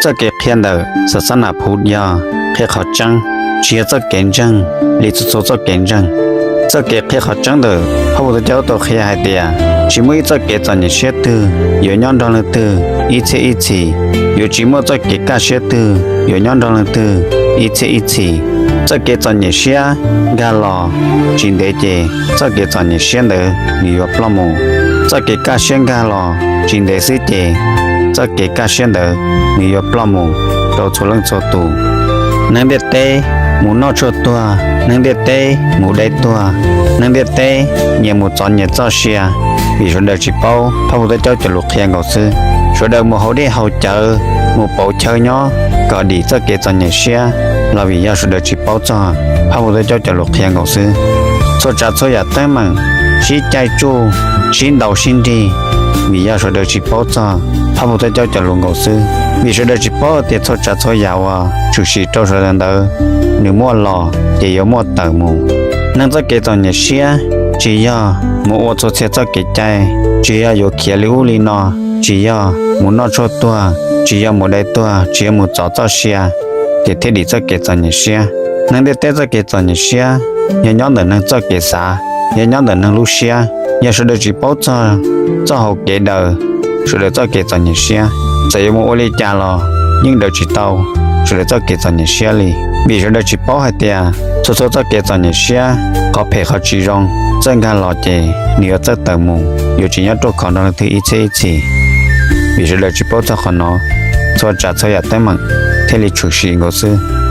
Txoj kev qhia ntawm xav xab nam phuv yog qhia qhov tseeb, tsis yog txoj kev ntseeg li txhua txhua txoj kev ntseeg. Txoj kev qhia qhov tseeb ntawm phab mus tau coj tau qhia hais tias tsis muaj ib txoj kev txom nyem siab twg yuav nyob nrog leej twg ib txhiab ib txhis, yuav tsis muaj txoj kev kaj siab twg yuav nyob nrog leej twg ib txhiab ib txhis. Txoj kev txom nyem siab nkag los tsis ntev ces txoj kev txom nyem siab ntawd nws yuav ploj mus. Txoj kev kaj siab nkag los tsis ntev xwb ces txoj kev kaj siab ntawd nws yuav ploj mus rau txhua leej txhua tus. Neeg ntiaj teb mus noj tshuaj tuag, neeg ntiaj teb mus dai tuag, neeg ntiaj teb nyias mus txov nyias txoj sia. Vim sawv daws tsis paub phab mus tau coj cov lus qhia nkaus xwb. Sawv daws mus haus dej haus cawv, mus pauv chaw nyob kom dim txoj kev txom nyem siab los vim yog sawv daws tsis paub txog phab mus tau coj cov lus qhia nkaus xwb. Txhua tsav txhua yam teeb meem, sib caij tsuj, sib ntaus sib nrig, vim yog sawv daws tsis paub txog phab mus tau coj cov lus nkaus xwb. Vim sawv daws tsis paub tias txhua tsav txhua yam uas tshwm sim rau sawv daws ntawd nws muaj los ces yuav muaj tawm mus. Neeg txoj kev txom nyem siab tsis yog mus ua txhua txhia txoj kev cai, tsis yog yuav khiav li ub li no, tsis yog mus noj tshuaj tuag, tsis yog mus dai tuag, tsis yog mus txov txoj sia ces thiaj dim txoj kev txom nyem siab. Neeg ntiaj teb txoj kev txom nyem siab yog nyob ntawm neeg txoj kev xav, yog nyob ntawm neeg lub siab. Yog sawv daws tsis paub txog txoj hau kev daws sawv daws txoj kev txom nyem siab, txawm yuav mus ua li cas los yeej daws tsis tau sawv daws txoj kev txom nyem siab li. Vim sawv daws tsis paub hais tias txhua txhua txoj kev txom nyem siab, qhov phem qhov tsis zoo txawj nkag los ces nws yuav txawj tawm mus, yuav tsis nyob ruaj khov nrog leej twg ib txhiab ib txhis. Vim sawv daws tsis paub txog qhov no, txhua tsav txhua yam teeb meem thiaj li tshwm sim nkaus xwb.